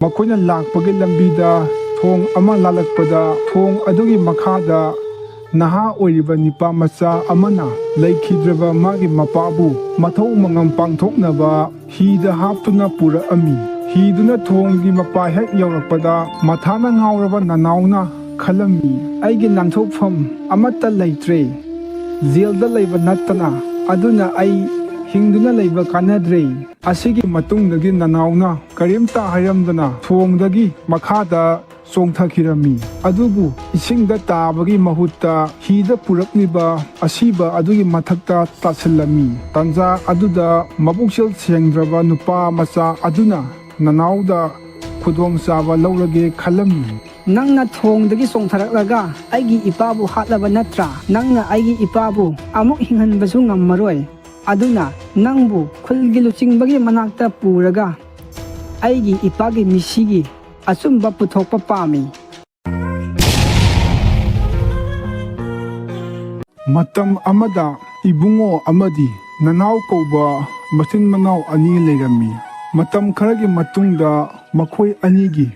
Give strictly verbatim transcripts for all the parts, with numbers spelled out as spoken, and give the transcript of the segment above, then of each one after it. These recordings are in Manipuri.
ꯃꯈꯣꯏꯅ ꯂꯥꯛꯄꯒꯤ ꯂꯝꯕꯤꯗ ꯊꯣꯡ ꯑꯃ ꯂꯥꯜꯂꯛꯄꯗ, ꯊꯣꯡ ꯑꯗꯨꯒꯤ ꯃꯈꯥꯗ ꯅꯍꯥ ꯑꯣꯏꯔꯤꯕ ꯅꯤꯄꯥ ꯃꯆꯥ ꯑꯃꯅ ꯂꯩꯈꯤꯗ꯭ꯔꯕ ꯃꯥꯒꯤ ꯃꯄꯥꯕꯨ ꯃꯊꯧ ꯃꯉꯝ ꯄꯥꯡꯊꯣꯛꯅꯕ ꯍꯤꯗ ꯍꯥꯞꯇꯨꯅ ꯄꯨꯔꯛꯑꯝꯃꯤ꯫ ꯍꯤꯗꯨꯅ ꯊꯣꯡꯒꯤ ꯃꯄꯥ ꯍꯦꯛ ꯌꯧꯔꯛꯄꯗ, ꯃꯊꯥꯅ ꯉꯥꯎꯔꯕ ꯅꯅꯥꯎꯅ ꯈꯜꯂꯝꯃꯤ, "ꯑꯩꯒꯤ ꯅꯥꯟꯊꯣꯛꯐꯝ ꯑꯃꯠꯇ ꯂꯩꯇ꯭ꯔꯦ꯫ ꯖꯦꯜꯗ ꯂꯩꯕ ꯅꯠꯇꯅ, ꯑꯗꯨꯅ ꯑꯩ ꯍꯤꯡꯗꯨꯅ ꯂꯩꯕ ꯀꯥꯟꯅꯗ꯭ꯔꯦ꯫" ꯑꯁꯤꯒꯤ ꯃꯇꯨꯡꯗꯒꯤ ꯅꯅꯥꯎꯅ ꯀꯔꯤꯝꯇ ꯍꯥꯏꯔꯝꯗꯅ ꯊꯣꯡꯗꯒꯤ ꯃꯈꯥꯗ ꯆꯣꯡꯊꯈꯤꯔꯝꯃꯤ꯫ ꯑꯗꯨꯕꯨ ꯏꯁꯤꯡꯗ ꯇꯥꯕꯒꯤ ꯃꯍꯨꯠꯇ ꯍꯤꯗ ꯄꯨꯔꯛꯂꯤꯕ ꯑꯁꯤꯕ ꯑꯗꯨꯒꯤ ꯃꯊꯛꯇ ꯇꯥꯁꯤꯜꯂꯝꯃꯤ꯫ ꯇꯟꯖꯥ ꯑꯗꯨꯗ ꯃꯕꯨꯛꯆꯦꯜ ꯁꯦꯡꯗ꯭ꯔꯕ ꯅꯨꯄꯥ ꯃꯆꯥ ꯑꯗꯨꯅ ꯅꯅꯥꯎꯗ ꯈꯨꯗꯣꯡꯆꯥꯕ ꯂꯧꯔꯒꯦ ꯈꯜꯂꯝꯃꯤ꯫ "ꯅꯪꯅ ꯊꯣꯡꯗꯒꯤ ꯆꯣꯡꯊꯔꯛꯂꯒ ꯑꯩꯒꯤ ꯏꯄꯥꯕꯨ ꯍꯥꯠꯂꯕ ꯅꯠꯇ꯭ꯔꯥ? ꯅꯪꯅ ꯑꯩꯒꯤ ꯏꯄꯥꯕꯨ ꯑꯃꯨꯛ ꯍꯤꯡꯍꯟꯕꯁꯨ ꯉꯝꯃꯔꯣꯏ꯫ ꯑꯗꯨꯅ ꯅꯪꯕꯨ ꯈꯨꯜꯒꯤ ꯂꯨꯆꯤꯡꯕꯒꯤ ꯃꯅꯥꯛꯇ ꯄꯨꯔꯒ ꯑꯩꯒꯤ ꯏꯄꯥꯒꯤ ꯃꯤꯁꯤꯒꯤ ꯑꯆꯨꯝꯕ ꯄꯨꯊꯣꯛꯄ ꯄꯥꯝꯃꯤ꯫" ꯃꯇꯝ ꯑꯃꯗ ꯏꯕꯨꯡꯉꯣ ꯑꯃꯗꯤ ꯅꯅꯥꯎ ꯀꯧꯕ ꯃꯆꯤꯟ ꯃꯅꯥꯎ ꯑꯅꯤ ꯂꯩꯔꯝꯃꯤ꯫ ꯃꯇꯝ ꯈꯔꯒꯤ ꯃꯇꯨꯡꯗ ꯃꯈꯣꯏ ꯑꯅꯤꯒꯤ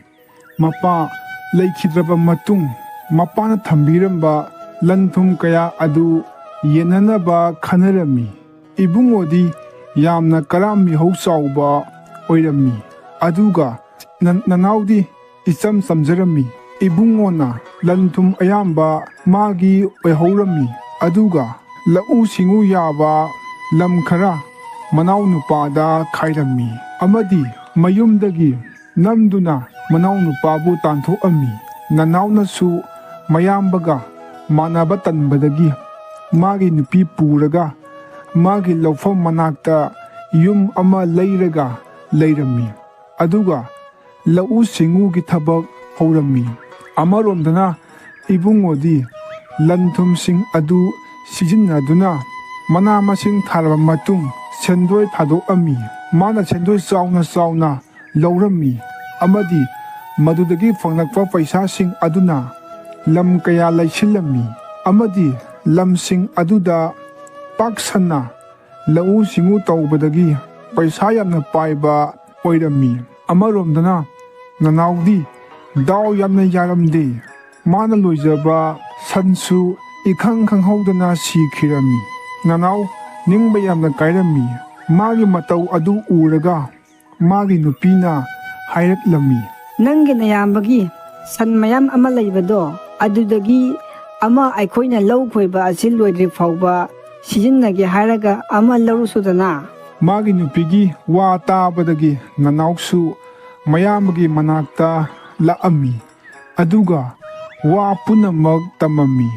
ꯃꯄꯥ ꯂꯩꯈꯤꯗ꯭ꯔꯕ ꯃꯇꯨꯡ, ꯃꯄꯥꯅ ꯊꯝꯕꯤꯔꯝꯕ ꯂꯟ ꯊꯨꯝ ꯀꯌꯥ ꯑꯗꯨ ꯌꯦꯟꯅꯅꯕ ꯈꯟꯅꯔꯝꯃꯤ꯫ ꯏꯕꯨꯡꯉꯣꯗꯤ ꯌꯥꯝꯅ ꯀꯔꯥꯝ ꯃꯤꯍꯧ ꯆꯥꯎꯕ ꯑꯣꯏꯔꯝꯃꯤ, ꯑꯗꯨꯒ ꯅ-, ꯅꯅꯥꯎꯗꯤ ꯏꯆꯝ ꯆꯝꯖꯔꯝꯃꯤ꯫ ꯏꯕꯨꯡꯉꯣꯅ ꯂꯟ ꯊꯨꯝ ꯑꯌꯥꯝꯕ ꯃꯥꯒꯤ ꯑꯣꯏꯍꯧꯔꯝꯃꯤ, ꯑꯗꯨꯒ ꯂꯧꯎ ꯁꯤꯡꯎ ꯌꯥꯕ ꯂꯝ ꯈꯔ ꯃꯅꯥꯎ ꯅꯨꯄꯥꯗ ꯈꯥꯏꯔꯝꯃꯤ ꯑꯃꯗꯤ ꯃꯌꯨꯝꯗꯒꯤ ꯅꯝꯗꯨꯅ ꯃꯅꯥꯎ ꯅꯨꯄꯥꯕꯨ ꯇꯥꯟꯊꯣꯛꯑꯝꯃꯤ꯫ ꯅꯅꯥꯎꯅꯁꯨ ꯃꯌꯥꯝꯕꯒ ꯃꯥꯟꯅꯕ ꯇꯟꯕꯗꯒꯤ ꯃꯥꯒꯤ ꯅꯨꯄꯤ ꯄꯨꯔꯒ ꯃꯥꯒꯤ ꯂꯧꯐꯝ ꯃꯅꯥꯛꯇ ꯌꯨꯝ ꯑꯃ ꯂꯩꯔꯒ ꯂꯩꯔꯝꯃꯤ꯫ ꯑꯗꯨꯒ ꯂꯧꯎ ꯁꯤꯡꯎꯒꯤ ꯊꯕꯛ ꯍꯧꯔꯝꯃꯤ꯫ ꯑꯃꯔꯣꯝꯗꯅ ꯏꯕꯨꯡꯉꯣꯗꯤ ꯂꯟ ꯊꯨꯝꯁꯤꯡ ꯑꯗꯨ ꯁꯤꯖꯤꯟꯅꯗꯨꯅ ꯃꯅꯥ ꯃꯁꯤꯡ ꯊꯥꯔꯕ ꯃꯇꯨꯡ ꯁꯦꯟꯗꯣꯏ ꯊꯥꯗꯣꯛꯑꯝꯃꯤ꯫ ꯃꯥꯅ ꯁꯦꯟꯗꯣꯏ ꯆꯥꯎꯅ ꯆꯥꯎꯅ ꯂꯧꯔꯝꯃꯤ ꯑꯃꯗꯤ ꯃꯗꯨꯗꯒꯤ ꯐꯪꯂꯛꯄ ꯄꯩꯁꯥꯁꯤꯡ ꯑꯗꯨꯅ ꯂꯝ ꯀꯌꯥ ꯂꯩꯁꯤꯜꯂꯝꯃꯤ ꯑꯃꯗꯤ ꯂꯝꯁꯤꯡ ꯑꯗꯨꯗ ꯄꯥꯛ ꯁꯟꯅ ꯂꯧꯎ ꯁꯤꯡꯎ ꯇꯧꯕꯗꯒꯤ ꯄꯩꯁꯥ ꯌꯥꯝꯅ ꯄꯥꯏꯕ ꯑꯣꯏꯔꯝꯃꯤ꯫ ꯑꯃꯔꯣꯝꯗꯅ ꯅꯅꯥꯎꯗꯤ ꯗꯥꯎ ꯌꯥꯝꯅ ꯌꯥꯔꯝꯗꯦ꯫ ꯃꯥꯅ ꯂꯣꯏꯖꯕ ꯁꯟꯁꯨ ꯏꯈꯪ ꯈꯪꯍꯧꯗꯅ ꯁꯤꯈꯤꯔꯝꯃꯤ꯫ ꯅꯅꯥꯎ ꯅꯤꯡꯕ ꯌꯥꯝꯅ ꯀꯥꯏꯔꯝꯃꯤ꯫ ꯃꯥꯒꯤ ꯃꯇꯧ ꯑꯗꯨ ꯎꯔꯒ ꯃꯥꯒꯤ ꯅꯨꯄꯤꯅ ꯍꯥꯏꯔꯛꯂꯝꯃꯤ꯫ "ꯅꯪꯒꯤ ꯅꯌꯥꯝꯕꯒꯤ ꯁꯟ ꯃꯌꯥꯝ ꯑꯃ ꯂꯩꯕꯗꯣ, ꯑꯗꯨꯗꯒꯤ ꯑꯃ ꯑꯩꯈꯣꯏꯅ ꯂꯧ ꯈꯣꯏꯕ ꯑꯁꯤ ꯂꯣꯏꯗ꯭ꯔꯤ ꯐꯥꯎꯕ ꯁꯤꯖꯤꯟꯅꯒꯦ ꯍꯥꯏꯔꯒ ꯑꯃ ꯂꯧꯔꯨꯁꯨꯗꯅ?" ꯃꯥꯒꯤ ꯅꯨꯄꯤꯒꯤ ꯋꯥ ꯇꯥꯕꯗꯒꯤ ꯅꯅꯥꯎꯁꯨ ꯃꯌꯥꯝꯕꯒꯤ ꯃꯅꯥꯛꯇ ꯂꯥꯛꯑꯝꯃꯤ꯫ ꯑꯗꯨꯒ ꯋꯥ ꯄꯨꯝꯅꯃꯛ ꯇꯝꯃꯝꯃꯤ꯫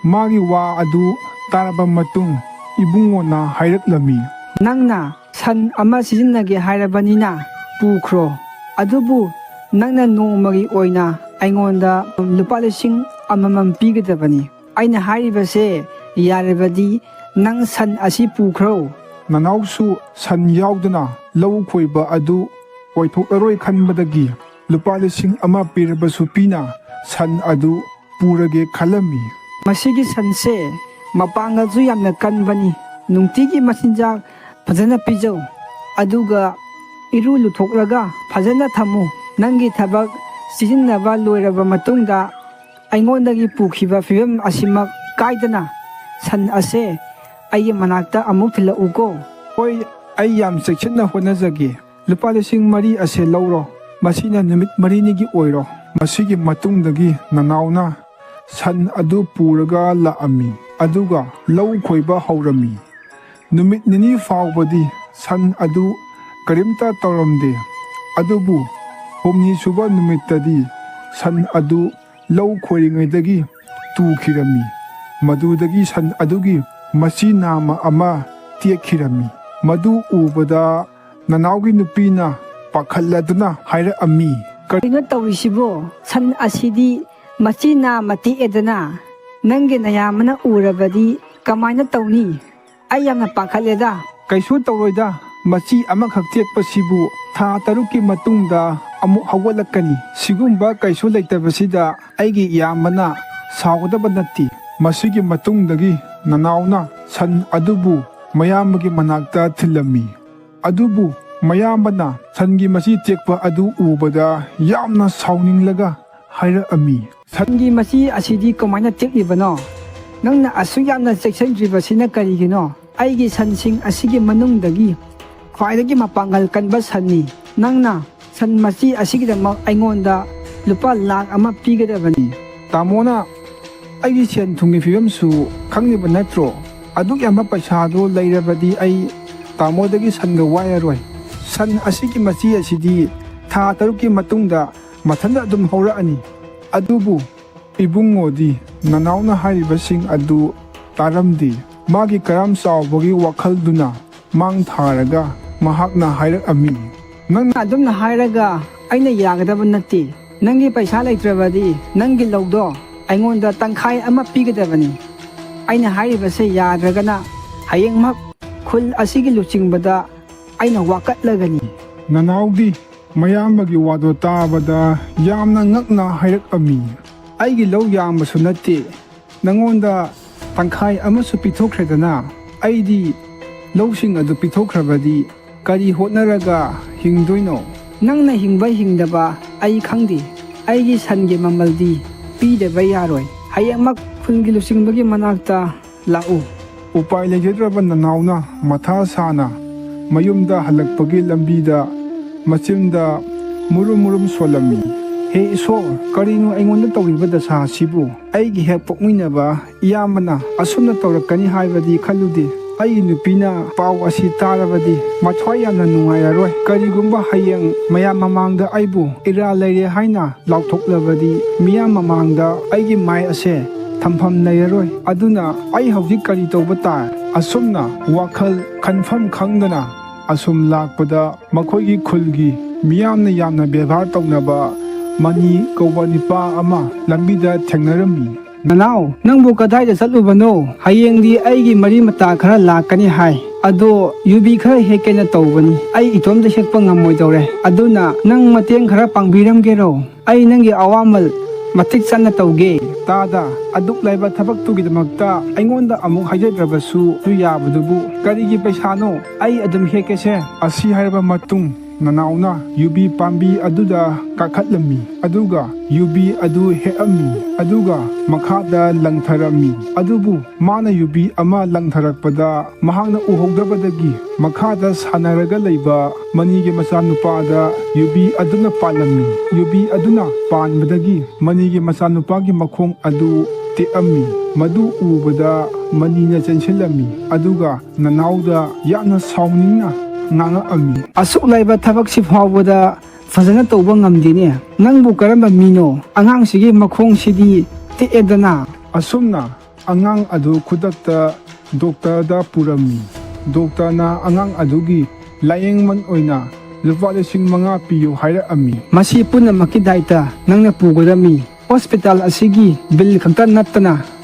ꯃꯥꯒꯤ ꯋꯥ ꯑꯗꯨ ꯇꯥꯔꯕ ꯃꯇꯨꯡ ꯏꯕꯨꯡꯉꯣꯅ ꯍꯥꯏꯔꯛꯂꯝꯃꯤ꯫ "ꯅꯪꯅ ꯁꯟ ꯑꯃ ꯁꯤꯖꯤꯟꯅꯒꯦ ꯍꯥꯏꯔꯕꯅꯤꯅ ꯄꯨꯈ꯭ꯔꯣ꯫ ꯑꯗꯨꯕꯨ ꯅꯪꯅ ꯅꯣꯡꯃꯒꯤ ꯑꯣꯏꯅ ꯑꯩꯉꯣꯟꯗ ꯂꯨꯄꯥ ꯂꯤꯁꯤꯡ ꯑꯃꯃꯝ ꯄꯤꯒꯗꯕꯅꯤ꯫ ꯑꯩꯅ ꯍꯥꯏꯔꯤꯕꯁꯦ ꯌꯥꯔꯕꯗꯤ ꯅꯪ ꯁꯟ ꯑꯁꯤ ꯄꯨꯈ꯭ꯔꯣ꯫" ꯅꯅꯥꯎꯁꯨ ꯁꯟ ꯌꯥꯎꯗꯅ ꯂꯧ ꯈꯣꯏꯕ ꯑꯗꯨ ꯑꯣꯏꯊꯣꯛꯂꯔꯣꯏ ꯈꯟꯕꯗꯒꯤ ꯂꯨꯄꯥ ꯂꯤꯁꯤꯡ ꯑꯃ ꯄꯤꯔꯕꯁꯨ ꯄꯤꯅ ꯁꯟ ꯑꯗꯨ ꯄꯨꯔꯒꯦ ꯈꯜꯂꯝꯃꯤ꯫ "ꯃꯁꯤꯒꯤ ꯁꯟꯁꯦ ꯃꯄꯥꯡꯒꯜꯁꯨ ꯌꯥꯝꯅ ꯀꯟꯕꯅꯤ꯫ ꯅꯨꯡꯇꯤꯒꯤ ꯃꯆꯤꯟꯖꯥꯛ ꯐꯖꯅ ꯄꯤꯖꯧ꯫ ꯑꯗꯨꯒ ꯏꯔꯨ ꯂꯨꯊꯣꯛꯂꯒ ꯐꯖꯅ ꯊꯝꯃꯨ꯫ ꯅꯪꯒꯤ ꯊꯕꯛ ꯁꯤꯖꯤꯟꯅꯕ ꯂꯣꯏꯔꯕ ꯃꯇꯨꯡꯗ ꯑꯩꯉꯣꯟꯗꯒꯤ ꯄꯨꯈꯤꯕ ꯐꯤꯕꯝ ꯑꯁꯤꯃꯛ ꯀꯥꯏꯗꯅ ꯁꯟ ꯑꯁꯦ ꯑꯩꯒꯤ ꯃꯅꯥꯛꯇ ꯑꯃꯨꯛ ꯊꯤꯜꯂꯛꯎꯀꯣ꯫" "ꯍꯣꯏ, ꯑꯩ ꯌꯥꯝ ꯆꯦꯛꯁꯤꯟꯅ ꯍꯣꯠꯅꯖꯒꯦ꯫ ꯂꯨꯄꯥ ꯂꯤꯁꯤꯡ ꯃꯔꯤ ꯑꯁꯦ ꯂꯧꯔꯣ꯫ ꯃꯁꯤꯅ ꯅꯨꯃꯤꯠ ꯃꯔꯤꯅꯤꯒꯤ ꯑꯣꯏꯔꯣ꯫" ꯃꯁꯤꯒꯤ ꯃꯇꯨꯡꯗꯒꯤ ꯅꯅꯥꯎꯅ ꯁꯟ ꯑꯗꯨ ꯄꯨꯔꯒ ꯂꯥꯛꯑꯝꯃꯤ, ꯑꯗꯨꯒ ꯂꯧ ꯈꯣꯏꯕ ꯍꯧꯔꯝꯃꯤ꯫ ꯅꯨꯃꯤꯠ ꯅꯤꯅꯤ ꯐꯥꯎꯕꯗꯤ ꯁꯟ ꯑꯗꯨ ꯀꯔꯤꯝꯇ ꯇꯧꯔꯝꯗꯦ꯫ ꯑꯗꯨꯕꯨ ꯍꯨꯝꯅꯤ ꯁꯨꯕ ꯅꯨꯃꯤꯠꯇꯗꯤ ꯁꯟ ꯑꯗꯨ ꯂꯧ ꯈꯣꯏꯔꯤꯉꯩꯗꯒꯤ ꯇꯨꯈꯤꯔꯝꯃꯤ꯫ ꯃꯗꯨꯗꯒꯤ ꯁꯟ ꯑꯗꯨꯒꯤ ꯃꯆꯤ ꯅꯥꯝꯃ ꯑꯃ ꯇꯦꯛꯈꯤꯔꯝꯃꯤ꯫ ꯃꯗꯨ ꯎꯕꯗ ꯅꯅꯥꯎꯒꯤ ꯅꯨꯄꯤꯅ ꯄꯥꯈꯠꯂꯗꯨꯅ ꯍꯥꯏꯔꯛꯑꯝꯃꯤ꯫ "ꯀꯔꯤꯅꯣ ꯇꯧꯔꯤꯁꯤꯕꯣ? ꯁꯟ ꯑꯁꯤꯗꯤ ꯃꯆꯤ ꯅꯥꯝꯃ ꯇꯦꯛꯑꯦꯗꯅ꯫ ꯅꯪꯒꯤ ꯅꯌꯥꯝꯕꯅ ꯎꯔꯕꯗꯤ ꯀꯃꯥꯏꯅ ꯇꯧꯅꯤ? ꯑꯩ ꯌꯥꯝꯅ ꯄꯥꯈꯠꯂꯦꯗ꯫" "ꯀꯩꯁꯨ ꯇꯧꯔꯣꯏꯗ, ꯃꯆꯤ ꯑꯃꯈꯛ ꯇꯦꯛꯄꯁꯤꯕꯨ ꯊꯥ ꯇꯔꯨꯛꯀꯤ ꯃꯇꯨꯡꯗ ꯑꯃꯨꯛ ꯍꯧꯒꯠꯂꯛꯀꯅꯤ꯫ ꯁꯤꯒꯨꯝꯕ ꯀꯩꯁꯨ ꯂꯩꯇꯕꯁꯤꯗ ꯑꯩꯒꯤ ꯏꯌꯥꯝꯕꯅ ꯁꯥꯎꯒꯗꯕ ꯅꯠꯇꯦ꯫" ꯃꯁꯤꯒꯤ ꯃꯇꯨꯡꯗꯒꯤ ꯅꯅꯥꯎꯅ ꯁꯟ ꯑꯗꯨꯕꯨ ꯃꯌꯥꯝꯕꯒꯤ ꯃꯅꯥꯛꯇ ꯊꯤꯜꯂꯝꯃꯤ꯫ ꯑꯗꯨꯕꯨ ꯃꯌꯥꯝꯕꯅ ꯁꯟꯒꯤ ꯃꯆꯤ ꯇꯦꯛꯄ ꯑꯗꯨ ꯎꯕꯗ ꯌꯥꯝꯅ ꯁꯥꯎꯅꯤꯡꯂꯒ ꯍꯥꯏꯔꯛꯑꯝꯃꯤ꯫ "ꯁꯟꯒꯤ ꯃꯆꯤ ꯑꯁꯤꯗꯤ ꯀꯃꯥꯏꯅ ꯇꯦꯛꯂꯤꯕꯅꯣ? ꯅꯪꯅ ꯑꯁꯨꯛ ꯌꯥꯝꯅ ꯆꯦꯛꯁꯤꯟꯗ꯭ꯔꯤꯕꯁꯤꯅ ꯀꯔꯤꯒꯤꯅꯣ? ꯑꯩꯒꯤ ꯁꯟꯁꯤꯡ ꯑꯁꯤꯒꯤ ꯃꯅꯨꯡꯗꯒꯤ ꯈ꯭ꯋꯥꯏꯗꯒꯤ ꯃꯄꯥꯡꯒꯜ ꯀꯟꯕ ꯁꯟꯅꯤ꯫ ꯅꯪꯅ ꯁꯟ ꯃꯆꯤ ꯑꯁꯤꯒꯤꯗꯃꯛ ꯑꯩꯉꯣꯟꯗ ꯂꯨꯄꯥ ꯂꯥꯈ ꯑꯃ ꯄꯤꯒꯗꯕꯅꯤ꯫" "ꯇꯥꯃꯣꯅ ꯑꯩꯒꯤ ꯁꯦꯟ ꯊꯨꯝꯒꯤ ꯐꯤꯕꯝꯁꯨ ꯈꯪꯂꯤꯕ ꯅꯠꯇ꯭ꯔꯣ? ꯑꯗꯨꯛ ꯌꯥꯝꯕ ꯄꯩꯁꯥꯗꯨ ꯂꯩꯔꯕꯗꯤ ꯑꯩ ꯇꯥꯃꯣꯗꯒꯤ ꯁꯟꯒ ꯋꯥꯏꯔꯔꯣꯏ꯫ ꯁꯟ ꯑꯁꯤꯒꯤ ꯃꯆꯤ ꯑꯁꯤꯗꯤ ꯊꯥ ꯇꯔꯨꯛꯀꯤ ꯃꯇꯨꯡꯗ ꯃꯊꯟꯇ ꯑꯗꯨꯝ ꯍꯧꯔꯛꯑꯅꯤ꯫" ꯑꯗꯨꯕꯨ ꯏꯕꯨꯡꯉꯣꯗꯤ ꯅꯅꯥꯎꯅ ꯍꯥꯏꯔꯤꯕꯁꯤꯡ ꯑꯗꯨ ꯇꯥꯔꯝꯗꯦ꯫ ꯃꯥꯒꯤ ꯀꯔꯥꯝ ꯆꯥꯎꯕꯒꯤ ꯋꯥꯈꯜꯗꯨꯅ ꯃꯥꯡ ꯊꯥꯔꯒ ꯃꯍꯥꯛꯅ ꯍꯥꯏꯔꯛꯑꯝꯃꯤ꯫ "ꯅꯪꯅ ꯑꯗꯨꯝꯅ ꯍꯥꯏꯔꯒ ꯑꯩꯅ ꯌꯥꯒꯗꯕ ꯅꯠꯇꯦ꯫ ꯅꯪꯒꯤ ꯄꯩꯁꯥ ꯂꯩꯇ꯭ꯔꯕꯗꯤ ꯅꯪꯒꯤ ꯂꯧꯗꯣ ꯑꯩꯉꯣꯟꯗ ꯇꯪꯈꯥꯏ ꯑꯃ ꯄꯤꯒꯗꯕꯅꯤ꯫ ꯑꯩꯅ ꯍꯥꯏꯔꯤꯕꯁꯦ ꯌꯥꯗ꯭ꯔꯒꯅ ꯍꯌꯦꯡꯃꯛ ꯈꯨꯜ ꯑꯁꯤꯒꯤ ꯂꯨꯆꯤꯡꯕꯗ ꯑꯩꯅ ꯋꯥꯀꯠꯂꯒꯅꯤ꯫" ꯅꯅꯥꯎꯗꯤ ꯃꯌꯥꯝꯕꯒꯤ ꯋꯥꯗꯣ ꯇꯥꯕꯗ ꯌꯥꯝꯅ ꯉꯛꯅ ꯍꯥꯏꯔꯛꯑꯝꯃꯤ꯫ "ꯑꯩꯒꯤ ꯂꯧ ꯌꯥꯝꯕꯁꯨ ꯅꯠꯇꯦ, ꯅꯪꯉꯣꯟꯗ ꯇꯪꯈꯥꯏ ꯑꯃꯁꯨ ꯄꯤꯊꯣꯛꯈ꯭ꯔꯦꯗꯅ꯫ ꯑꯩꯗꯤ ꯂꯧꯁꯤꯡ ꯑꯗꯨ ꯄꯤꯊꯣꯛꯈ꯭ꯔꯕꯗꯤ ꯀꯔꯤ ꯍꯣꯠꯅꯔꯒ ꯍꯤꯡꯗꯣꯏꯅꯣ?" "ꯅꯪꯅ ꯍꯤꯡꯕ ꯍꯤꯡꯗꯕ ꯑꯩ ꯈꯪꯗꯦ꯫ ꯑꯩꯒꯤ ꯁꯟꯒꯤ ꯃꯃꯜꯗꯤ ꯄꯤꯗꯕ ꯌꯥꯔꯣꯏ꯫ ꯍꯌꯦꯡꯃꯛ ꯈꯨꯟꯒꯤ ꯂꯨꯆꯤꯡꯕꯒꯤ ꯃꯅꯥꯛꯇ ꯂꯥꯛꯎ꯫" ꯎꯄꯥꯏ ꯂꯩꯖꯗ꯭ꯔꯕ ꯅꯅꯥꯎꯅ ꯃꯊꯥ ꯁꯥꯅ ꯃꯌꯨꯝꯗ ꯍꯜꯂꯛꯄꯒꯤ ꯂꯝꯕꯤꯗ ꯃꯆꯤꯟꯗ ꯃꯨꯔꯨꯝ ꯃꯨꯔꯨꯝ ꯁꯣꯜꯂꯝꯃꯤ꯫ "ꯍꯦ ꯏꯁꯣꯔ, ꯀꯔꯤꯅꯣ ꯑꯩꯉꯣꯟꯗ ꯇꯧꯔꯤꯕ ꯗꯁꯥ ꯑꯁꯤꯕꯨ? ꯑꯩꯒꯤ ꯍꯦꯛ ꯄꯣꯛꯃꯤꯟꯅꯕ ꯏꯌꯥꯝꯕꯅ ꯑꯁꯨꯝꯅ ꯇꯧꯔꯛꯀꯅꯤ ꯍꯥꯏꯕꯗꯤ ꯈꯜꯂꯨꯗꯦ꯫ ꯑꯩꯒꯤ ꯅꯨꯄꯤꯅ ꯄꯥꯎ ꯑꯁꯤ ꯇꯥꯔꯕꯗꯤ ꯃꯊ꯭ꯋꯥꯏ ꯌꯥꯝꯅ ꯅꯨꯡꯉꯥꯏꯔꯔꯣꯏ꯫ ꯀꯔꯤꯒꯨꯝꯕ ꯍꯌꯦꯡ ꯃꯌꯥꯝ ꯃꯃꯥꯡꯗ ꯑꯩꯕꯨ ꯏꯔꯥꯜ ꯂꯩꯔꯦ ꯍꯥꯏꯅ ꯂꯥꯎꯊꯣꯛꯂꯕꯗꯤ ꯃꯤꯌꯥꯝ ꯃꯃꯥꯡꯗ ꯑꯩꯒꯤ ꯃꯥꯏ ꯑꯁꯦ ꯊꯝꯐꯝ ꯂꯩꯔꯔꯣꯏ꯫ ꯑꯗꯨꯅ ꯑꯩ ꯍꯧꯖꯤꯛ ꯀꯔꯤ ꯇꯧꯕ ꯇꯥꯏ?" ꯑꯁꯨꯝꯅ ꯋꯥꯈꯜ ꯈꯟꯐꯝ ꯈꯪꯗꯅ ꯑꯁꯨꯝ ꯂꯥꯛꯄꯗ ꯃꯈꯣꯏꯒꯤ ꯈꯨꯜꯒꯤ ꯃꯤꯌꯥꯝꯅ ꯌꯥꯝꯅ ꯕꯦꯕꯥꯔ ꯇꯧꯅꯕ ꯃꯅꯤ ꯀꯧꯕ ꯅꯨꯄꯥ ꯑꯃ ꯂꯝꯕꯤꯗ ꯊꯦꯡꯅꯔꯝꯃꯤ꯫ "ꯅꯅꯥꯎ, ꯅꯪꯕꯨ ꯀꯗꯥꯏꯗ ꯆꯠꯂꯨꯕꯅꯣ? ꯍꯌꯦꯡꯗꯤ ꯑꯩꯒꯤ ꯃꯔꯤ ꯃꯇꯥ ꯈꯔ ꯂꯥꯛꯀꯅꯤ ꯍꯥꯏ꯫ ꯑꯗꯣ ꯌꯨꯕꯤ ꯈꯔ ꯍꯦꯛꯀꯦꯅ ꯇꯧꯕꯅꯤ꯫ ꯑꯩ ꯏꯇꯣꯝꯇ ꯍꯦꯛꯄ ꯉꯝꯃꯣꯏꯗꯧꯔꯦ꯫ ꯑꯗꯨꯅ ꯅꯪ ꯃꯇꯦꯡ ꯈꯔ ꯄꯥꯡꯕꯤꯔꯝꯒꯦꯔꯣ? ꯑꯩ ꯅꯪꯒꯤ ꯑꯋꯥꯃꯜ ꯃꯇꯤꯛ ꯆꯥꯅ ꯇꯧꯒꯦ꯫ ꯇꯥꯗ, ꯑꯗꯨꯛ ꯂꯥꯏꯕ ꯊꯕꯛꯇꯨꯒꯤꯗꯃꯛꯇ ꯑꯩꯉꯣꯟꯗ ꯑꯃꯨꯛ ꯍꯥꯏꯖꯗ꯭ꯔꯕꯁꯨ ꯌꯥꯕꯗꯨꯕꯨ ꯀꯔꯤꯒꯤ ꯄꯩꯁꯥꯅꯣ? ꯑꯩ ꯑꯗꯨꯝ ꯍꯦꯛꯀꯦꯁꯦ꯫ ꯑꯁꯤ ꯍꯥꯏꯔꯕ ꯃꯇꯨꯡ ꯅꯅꯥꯎꯅ ꯌꯨꯕꯤ ꯄꯥꯝꯕꯤ ꯑꯗꯨꯗ ꯀꯥꯈꯠꯂꯝꯃꯤ, ꯑꯗꯨꯒ ꯌꯨꯕꯤ ꯑꯗꯨ ꯍꯦꯛꯑꯝꯃꯤ, ꯑꯗꯨꯒ ꯃꯈꯥꯗ ꯂꯪꯊꯔꯝꯃꯤ꯫ ꯑꯗꯨꯕꯨ ꯃꯥꯅ ꯌꯨꯕꯤ ꯑꯃ ꯂꯪꯊꯔꯛꯄꯗ ꯃꯍꯥꯛꯅ ꯎꯍꯧꯗꯕꯗꯒꯤ ꯃꯈꯥꯗ ꯁꯥꯟꯅꯔꯒ ꯂꯩꯕ ꯃꯅꯤꯒꯤ ꯃꯆꯥꯅꯨꯄꯥꯗ ꯌꯨꯕꯤ ꯑꯗꯨꯅ ꯄꯥꯜꯂꯝꯃꯤ꯫ ꯌꯨꯕꯤ ꯑꯗꯨꯅ ꯄꯥꯟꯕꯗꯒꯤ ꯃꯅꯤꯒꯤ ꯃꯆꯥꯅꯨꯄꯥꯒꯤ ꯃꯈꯣꯡ ꯑꯗꯨ ꯇꯦꯛꯑꯝꯃꯤ꯫ ꯃꯗꯨ ꯎꯕꯗ ꯃꯅꯤꯅ ꯆꯦꯟꯁꯤꯜꯂꯝꯃꯤ, ꯑꯗꯨꯒ ꯅꯅꯥꯎꯗ ꯌꯥꯝꯅ ꯁꯥꯎꯅꯤꯡꯅ ꯉꯥꯡꯉꯛꯑꯝꯃꯤ꯫ "ꯑꯁꯨꯛ ꯂꯥꯏꯕ ꯊꯕꯛꯁꯤ ꯐꯥꯎꯕꯗ ꯐꯖꯅ ꯇꯧꯕ ꯉꯝꯗꯦꯅꯦ꯫ ꯅꯪꯕꯨ ꯀꯔꯝꯕ ꯃꯤꯅꯣ? ꯑꯉꯥꯡꯁꯤꯒꯤ ꯃꯈꯣꯡꯁꯤꯗꯤ ꯇꯦꯛꯑꯦꯗꯅ?" ꯑꯁꯨꯝꯅ ꯑꯉꯥꯡ ꯑꯗꯨ ꯈꯨꯗꯛꯇ ꯗꯣꯛꯇꯔꯗ ꯄꯨꯔꯝꯃꯤ꯫ ꯗꯣꯛꯇꯔꯅ ꯑꯉꯥꯡ ꯑꯗꯨꯒꯤ ꯂꯥꯌꯦꯡꯃꯟ ꯑꯣꯏꯅ ꯂꯨꯄꯥ ꯂꯤꯁꯤꯡ ꯃꯉꯥ ꯄꯤꯌꯨ ꯍꯥꯏꯔꯛꯑꯝꯃꯤ꯫ "ꯃꯁꯤ ꯄꯨꯝꯅꯃꯛꯀꯤ ꯗꯥꯏꯇ ꯅꯪꯅ ꯄꯨꯒꯗꯕꯅꯤ꯫ ꯍꯣꯁꯄꯤꯇꯥꯜ ꯑꯁꯤꯒꯤ ꯕꯤꯜ ꯈꯛꯇ ꯅꯠꯇꯅ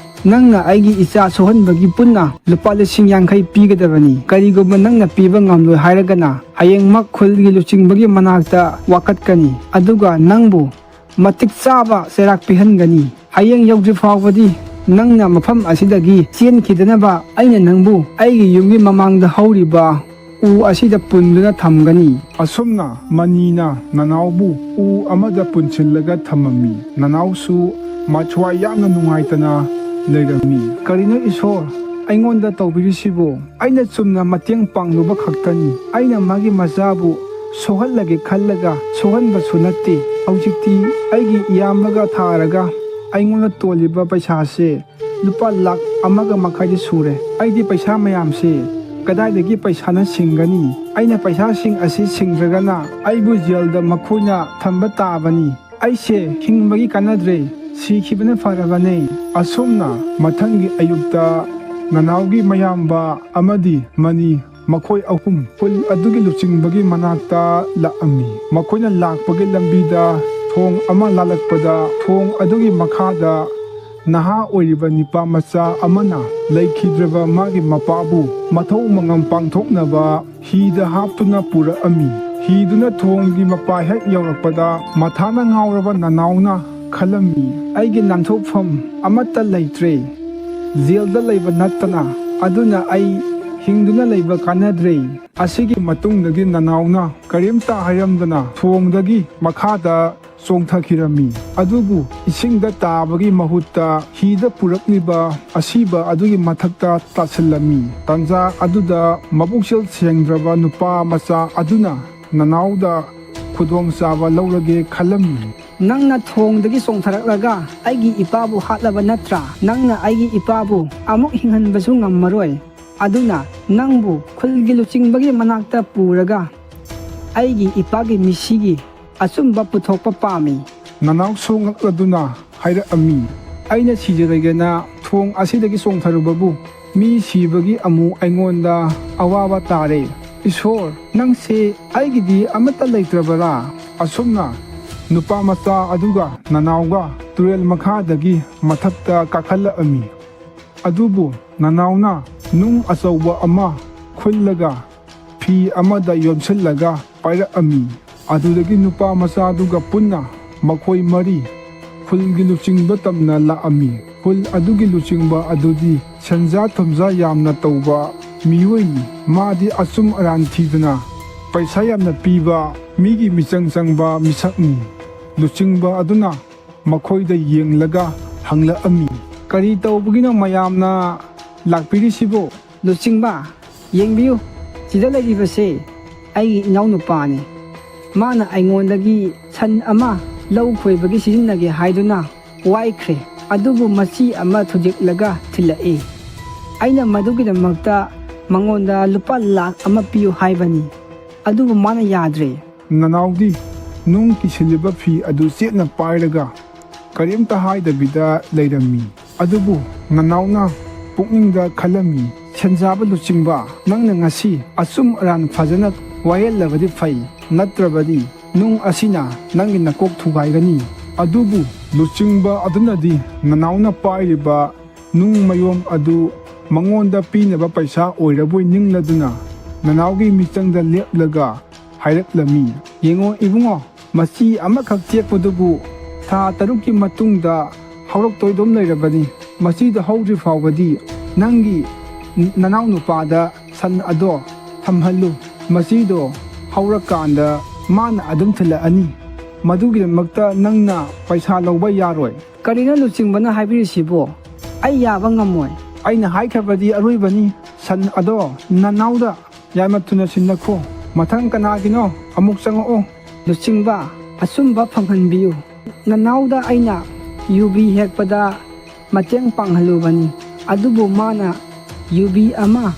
ꯅꯪꯅ ꯑꯩꯒꯤ ꯏꯆꯥ ꯁꯣꯛꯍꯟꯕꯒꯤ ꯄꯨꯟꯅ ꯂꯨꯄꯥ ꯂꯤꯁꯤꯡ ꯌꯥꯡꯈꯩ ꯄꯤꯒꯗꯕꯅꯤ꯫ ꯀꯔꯤꯒꯨꯝꯕ ꯅꯪꯅ ꯄꯤꯕ ꯉꯝꯂꯣꯏ ꯍꯥꯏꯔꯒꯅ ꯍꯌꯦꯡꯃꯛ ꯈꯨꯜꯒꯤ ꯂꯨꯆꯤꯡꯕꯒꯤ ꯃꯅꯥꯛꯇ ꯋꯥꯀꯠꯀꯅꯤ, ꯑꯗꯨꯒ ꯅꯪꯕꯨ ꯃꯇꯤꯛ ꯆꯥꯕ ꯆꯩꯔꯥꯛ ꯄꯤꯍꯟꯒꯅꯤ꯫ ꯍꯌꯦꯡ ꯌꯧꯗ꯭ꯔꯤ ꯐꯥꯎꯕꯗꯤ ꯅꯪꯅ ꯃꯐꯝ ꯑꯁꯤꯗꯒꯤ ꯆꯦꯟꯈꯤꯗꯅꯕ ꯑꯩꯅ ꯅꯪꯕꯨ ꯑꯩꯒꯤ ꯌꯨꯝꯒꯤ ꯃꯃꯥꯡꯗ ꯍꯧꯔꯤꯕ ꯎ ꯑꯁꯤꯗ ꯄꯨꯟꯗꯨꯅ ꯊꯝꯒꯅꯤ꯫" ꯑꯁꯨꯝꯅ ꯃꯅꯤꯅ ꯅꯅꯥꯎꯕꯨ ꯎ ꯑꯃꯗ ꯄꯨꯟꯁꯤꯜꯂꯒ ꯊꯝꯃꯝꯃꯤ꯫ ꯅꯅꯥꯎꯁꯨ ꯃꯊ꯭ꯋꯥꯏ ꯌꯥꯝꯅ ꯅꯨꯡꯉꯥꯏꯇꯅ ꯂꯩꯔꯝꯃꯤ꯫ "ꯀꯔꯤꯅꯣ ꯏꯁꯣꯔ ꯑꯩꯉꯣꯟꯗ ꯇꯧꯕꯤꯔꯤꯁꯤꯕꯨ? ꯑꯩꯅ ꯆꯨꯝꯅ ꯃꯇꯦꯡ ꯄꯥꯡꯂꯨꯕ ꯈꯛꯇꯅꯤ꯫ ꯑꯩꯅ ꯃꯥꯒꯤ ꯃꯆꯥꯕꯨ ꯁꯣꯛꯍꯜꯂꯒꯦ ꯈꯜꯂꯒ ꯁꯣꯛꯍꯟꯕꯁꯨ ꯅꯠꯇꯦ꯫ ꯍꯧꯖꯤꯛꯇꯤ ꯑꯩꯒꯤ ꯏꯌꯥꯝꯕꯒ ꯊꯥꯔꯒ ꯑꯩꯉꯣꯟꯗ ꯇꯣꯜꯂꯤꯕ ꯄꯩꯁꯥꯁꯦ ꯂꯨꯄꯥ ꯂꯥꯈ ꯑꯃꯒ ꯃꯈꯥꯏꯗꯤ ꯁꯨꯔꯦ꯫ ꯑꯩꯗꯤ ꯄꯩꯁꯥ ꯃꯌꯥꯝꯁꯦ ꯀꯗꯥꯏꯗꯒꯤ ꯄꯩꯁꯥꯅ ꯁꯤꯡꯒꯅꯤ? ꯑꯩꯅ ꯄꯩꯁꯥꯁꯤꯡ ꯑꯁꯤ ꯁꯤꯡꯗ꯭ꯔꯒꯅ ꯑꯩꯕꯨ ꯖꯦꯜꯗ ꯃꯈꯣꯏꯅ ꯊꯝꯕ ꯇꯥꯕꯅꯤ꯫ ꯑꯩꯁꯦ ꯍꯤꯡꯕꯒꯤ ꯀꯥꯟꯅꯗ꯭ꯔꯦ, ꯁꯤꯈꯤꯕꯅ ꯐꯔꯕꯅꯦ꯫" ꯑꯁꯨꯝꯅ ꯃꯊꯪꯒꯤ ꯑꯌꯨꯛꯇ ꯅꯅꯥꯎꯒꯤ ꯃꯌꯥꯝꯕ ꯑꯃꯗꯤ ꯃꯅꯤ, ꯃꯈꯣꯏ ꯑꯍꯨꯝ ꯈꯨꯜ ꯑꯗꯨꯒꯤ ꯂꯨꯆꯤꯡꯕꯒꯤ ꯃꯅꯥꯛꯇ ꯂꯥꯛꯑꯝꯃꯤ꯫ ꯃꯈꯣꯏꯅ ꯂꯥꯛꯄꯒꯤ ꯂꯝꯕꯤꯗ ꯊꯣꯡ ꯑꯃ ꯂꯥꯜꯂꯛꯄꯗ, ꯊꯣꯡ ꯑꯗꯨꯒꯤ ꯃꯈꯥꯗ ꯅꯍꯥ ꯑꯣꯏꯔꯤꯕ ꯅꯤꯄꯥ ꯃꯆꯥ ꯑꯃꯅ ꯂꯩꯈꯤꯗ꯭ꯔꯕ ꯃꯥꯒꯤ ꯃꯄꯥꯕꯨ ꯃꯊꯧ ꯃꯉꯝ ꯄꯥꯡꯊꯣꯛꯅꯕ ꯍꯤꯗ ꯍꯥꯞꯇꯨꯅ ꯄꯨꯔꯛꯑꯝꯃꯤ꯫ ꯍꯤꯗꯨꯅ ꯊꯣꯡꯒꯤ ꯃꯄꯥ ꯍꯦꯛ ꯌꯧꯔꯛꯄꯗ, ꯃꯊꯥꯅ ꯉꯥꯎꯔꯕ ꯅꯅꯥꯎꯅ ꯈꯜꯂꯝꯃꯤ꯫ "ꯑꯩꯒꯤ ꯅꯥꯟꯊꯣꯛꯐꯝ ꯑꯃꯠꯇ ꯂꯩꯇ꯭ꯔꯦ꯫ ꯖꯦꯜꯗ ꯂꯩꯕ ꯅꯠꯇꯅ, ꯑꯗꯨꯅ ꯑꯩ ꯍꯤꯡꯗꯨꯅ ꯂꯩꯕ ꯀꯥꯟꯅꯗ꯭ꯔꯦ"꯫ ꯑꯁꯤꯒꯤ ꯃꯇꯨꯡꯗꯒꯤ ꯅꯅꯥꯎꯅ ꯀꯔꯤꯝꯇ ꯍꯥꯏꯔꯝꯗꯅ ꯊꯣꯡꯗꯒꯤ ꯃꯈꯥꯗ ꯆꯣꯡꯊꯈꯤꯔꯝꯃꯤ꯫ ꯑꯗꯨꯕꯨ ꯏꯁꯤꯡꯗ ꯇꯥꯕꯒꯤ ꯃꯍꯨꯠꯇ ꯍꯤꯗ ꯄꯨꯔꯛꯂꯤꯕ ꯑꯁꯤꯕ ꯑꯗꯨꯒꯤ ꯃꯊꯛꯇ ꯇꯥꯁꯤꯜꯂꯝꯃꯤ꯫ ꯇꯟꯖꯥ ꯑꯗꯨꯗ ꯃꯕꯨꯛꯆꯦꯜ ꯁꯦꯡꯗ꯭ꯔꯕ ꯅꯨꯄꯥ ꯃꯆꯥ ꯑꯗꯨꯅ ꯅꯅꯥꯎꯗ ꯈꯨꯗꯣꯡꯆꯥꯕ ꯂꯧꯔꯒꯦ ꯈꯜꯂꯝꯃꯤ꯫ "ꯅꯪꯅ ꯊꯣꯡꯗꯒꯤ ꯆꯣꯡꯊꯔꯛꯂꯒ ꯑꯩꯒꯤ ꯏꯄꯥꯕꯨ ꯍꯥꯠꯂꯕ ꯅꯠꯇ꯭ꯔꯥ? ꯅꯪꯅ ꯑꯩꯒꯤ ꯏꯄꯥꯕꯨ ꯑꯃꯨꯛ ꯍꯤꯡꯍꯟꯕꯁꯨ ꯉꯝꯃꯔꯣꯏ꯫ ꯑꯗꯨꯅ ꯅꯪꯕꯨ ꯈꯨꯜꯒꯤ ꯂꯨꯆꯤꯡꯕꯒꯤ ꯃꯅꯥꯛꯇ ꯄꯨꯔꯒ ꯑꯩꯒꯤ ꯏꯄꯥꯒꯤ ꯃꯤꯁꯤꯒꯤ ꯑꯆꯨꯝꯕ ꯄꯨꯊꯣꯛꯄ ꯄꯥꯝꯃꯤ"꯫ ꯅꯅꯥꯎ ꯁꯣꯉꯛꯂꯗꯨꯅ ꯍꯥꯏꯔꯛꯑꯝꯃꯤ, "ꯑꯩꯅ ꯁꯤꯖꯔꯒꯦꯅ ꯊꯣꯡ ꯑꯁꯤꯗꯒꯤ ꯆꯣꯡꯊꯔꯨꯕꯕꯨ ꯃꯤ ꯁꯤꯕꯒꯤ ꯑꯃꯨ ꯑꯩꯉꯣꯟꯗ ꯑꯋꯥꯕ ꯇꯥꯔꯦ꯫ ꯏꯁꯣꯔ, ꯅꯪꯁꯦ ꯑꯩꯒꯤꯗꯤ ꯑꯃꯠꯇ ꯂꯩꯇ꯭ꯔꯕꯔꯥ?" ꯑꯁꯨꯝꯅ ꯅꯨꯄꯥ ꯃꯆꯥ ꯑꯗꯨꯒ ꯅꯅꯥꯎꯒ ꯇꯨꯔꯦꯜ ꯃꯈꯥꯗꯒꯤ ꯃꯊꯛꯇ ꯀꯥꯈꯠꯂꯛꯑꯝꯃꯤ꯫ ꯑꯗꯨꯕꯨ ꯅꯅꯥꯎꯅ ꯅꯨꯡ ꯑꯆꯧꯕ ꯑꯃ ꯈꯨꯜꯂꯒ ꯐꯤ ꯑꯃꯗ ꯌꯣꯝꯁꯤꯜꯂꯒ ꯄꯥꯏꯔꯛꯑꯝꯃꯤ꯫ ꯑꯗꯨꯗꯒꯤ ꯅꯨꯄꯥ ꯃꯆꯥꯗꯨꯒ ꯄꯨꯟꯅ ꯃꯈꯣꯏ ꯃꯔꯤ ꯈꯨꯜꯒꯤ ꯂꯨꯆꯤꯡꯕ ꯇꯝꯅ ꯂꯥꯛꯑꯝꯃꯤ꯫ ꯈꯨꯜ ꯑꯗꯨꯒꯤ ꯂꯨꯆꯤꯡꯕ ꯑꯗꯨꯗꯤ ꯁꯦꯟꯖꯥ ꯊꯨꯝꯖꯥ ꯌꯥꯝꯅ ꯇꯧꯕ ꯃꯤꯑꯣꯏꯅꯤ꯫ ꯃꯥꯗꯤ ꯑꯆꯨꯝ ꯑꯔꯥꯟ ꯊꯤꯗꯅ ꯄꯩꯁꯥ ꯌꯥꯝꯅ ꯄꯤꯕ ꯃꯤꯒꯤ ꯃꯤꯆꯪ ꯆꯪꯕ ꯃꯤꯁꯛꯅꯤ꯫ ꯂꯨꯆꯤꯡꯕ ꯑꯗꯨꯅ ꯃꯈꯣꯏꯗ ꯌꯦꯡꯂꯒ ꯍꯪꯂꯛꯑꯝꯃꯤ, "ꯀꯔꯤ ꯇꯧꯕꯒꯤꯅꯣ ꯃꯌꯥꯝꯅ ꯂꯥꯛꯄꯤꯔꯤꯁꯤꯕꯣ?" "ꯂꯨꯆꯤꯡꯕ, ꯌꯦꯡꯕꯤꯌꯨ, ꯁꯤꯗ ꯂꯩꯔꯤꯕꯁꯦ ꯑꯩꯒꯤ ꯏꯅꯥꯎꯅꯨꯄꯥꯅꯤ꯫ ꯃꯥꯅ ꯑꯩꯉꯣꯟꯗꯒꯤ ꯁꯟ ꯑꯃ ꯂꯧ ꯈꯣꯏꯕꯒꯤ ꯁꯤꯖꯤꯟꯅꯒꯦ ꯍꯥꯏꯗꯨꯅ ꯋꯥꯏꯈ꯭ꯔꯦ, ꯑꯗꯨꯕꯨ ꯃꯆꯤ ꯑꯃ ꯊꯨꯗꯦꯛꯂꯒ ꯊꯤꯜꯂꯛꯏ꯫ ꯑꯩꯅ ꯃꯗꯨꯒꯤꯗꯃꯛꯇ ꯃꯉꯣꯟꯗ ꯂꯨꯄꯥ ꯂꯥꯈ ꯑꯃ ꯄꯤꯌꯨ ꯍꯥꯏꯕꯅꯤ, ꯑꯗꯨꯕꯨ ꯃꯥꯅ ꯌꯥꯗ꯭ꯔꯦ"꯫ ꯅꯅꯥꯎꯗꯤ ꯅꯨꯡ ꯀꯤꯁꯤꯜꯂꯤꯕ ꯐꯤ ꯑꯗꯨ ꯆꯦꯠꯅ ꯄꯥꯏꯔꯒ ꯀꯔꯤꯝꯇ ꯍꯥꯏꯗꯕꯤꯗ ꯂꯩꯔꯝꯃꯤ꯫ ꯑꯗꯨꯕꯨ ꯅꯅꯥꯎꯅ ꯄꯨꯛꯅꯤꯡꯗ ꯈꯜꯂꯝꯃꯤ, "ꯁꯦꯟꯖꯥꯕ ꯂꯨꯆꯤꯡꯕ, ꯅꯪꯅ ꯉꯁꯤ ꯑꯆꯨꯝ ꯑꯔꯥꯟ ꯐꯖꯅ ꯋꯥꯌꯦꯜꯂꯕꯗꯤ ꯐꯩ, ꯅꯠꯇ꯭ꯔꯕꯗꯤ ꯅꯨꯡ ꯑꯁꯤꯅ ꯅꯪꯒꯤ ꯅꯀꯣꯛ ꯊꯨꯒꯥꯏꯒꯅꯤ"꯫ ꯑꯗꯨꯕꯨ ꯂꯨꯆꯤꯡꯕ ꯑꯗꯨꯅꯗꯤ ꯅꯅꯥꯎꯅ ꯄꯥꯏꯔꯤꯕ ꯅꯨꯡ ꯃꯌꯣꯝ ꯑꯗꯨ ꯃꯉꯣꯟꯗ ꯄꯤꯅꯕ ꯄꯩꯁꯥ ꯑꯣꯏꯔꯕꯣꯏ ꯅꯤꯡꯂꯗꯨꯅ ꯅꯅꯥꯎꯒꯤ ꯃꯤꯆꯪꯗ ꯂꯦꯞꯂꯒ ꯍꯥꯏꯔꯛꯂꯝꯃꯤ, "ꯌꯦꯡꯉꯣ ꯏꯕꯨꯡꯉꯣ, ꯃꯆꯤ ꯑꯃꯈꯛ ꯇꯦꯛꯄꯗꯨꯕꯨ ꯊꯥ ꯇꯔꯨꯛꯀꯤ ꯃꯇꯨꯡꯗ ꯍꯧꯔꯛꯇꯣꯏꯗꯨꯝ ꯂꯩꯔꯕꯅꯤ꯫ ꯃꯁꯤꯗ ꯍꯧꯗ꯭ꯔꯤ ꯐꯥꯎꯕꯗꯤ ꯅꯪꯒꯤ ꯅꯅꯥꯎ ꯅꯨꯄꯥꯗ ꯁꯟ ꯑꯗꯣ ꯊꯝꯍꯜꯂꯨ꯫ ꯃꯁꯤꯗꯣ ꯍꯧꯔꯀꯥꯟꯗ ꯃꯥꯅ ꯑꯗꯨꯝ ꯊꯤꯜꯂꯛꯑꯅꯤ꯫ ꯃꯗꯨꯒꯤꯗꯃꯛꯇ ꯅꯪꯅ ꯄꯩꯁꯥ ꯂꯧꯕ ꯌꯥꯔꯣꯏ꯫ ꯀꯔꯤꯅꯣ ꯂꯨꯆꯤꯡꯕꯅ ꯍꯥꯏꯕꯤꯔꯤꯁꯤꯕꯣ? ꯑꯩ ꯌꯥꯕ ꯉꯝꯃꯣꯏ꯫ ꯑꯩꯅ ꯍꯥꯏꯈ꯭ꯔꯕꯗꯤ ꯑꯔꯣꯏꯕꯅꯤ꯫ ꯁꯟ ꯑꯗꯣ ꯅꯅꯥꯎꯗ ꯌꯥꯝꯅ ꯊꯨꯅ ꯁꯤꯟꯅꯈꯣ꯫ ꯃꯊꯪ ꯀꯅꯥꯒꯤꯅꯣ? ꯑꯃꯨꯛ ꯆꯪꯉꯛꯑꯣ꯫ ꯂꯨꯆꯤꯡꯕ, ꯑꯆꯨꯝꯕ ꯐꯪꯍꯟꯕꯤꯌꯨ꯫ ꯅꯅꯥꯎꯗ ꯑꯩꯅ ꯌꯨꯕꯤ ꯍꯦꯛꯄꯗ ꯃꯇꯦꯡ ꯄꯥꯡꯍꯜꯂꯨꯕꯅꯤ꯫ ꯑꯗꯨꯕꯨ ꯃꯥꯅ ꯌꯨꯕꯤ ꯑꯃ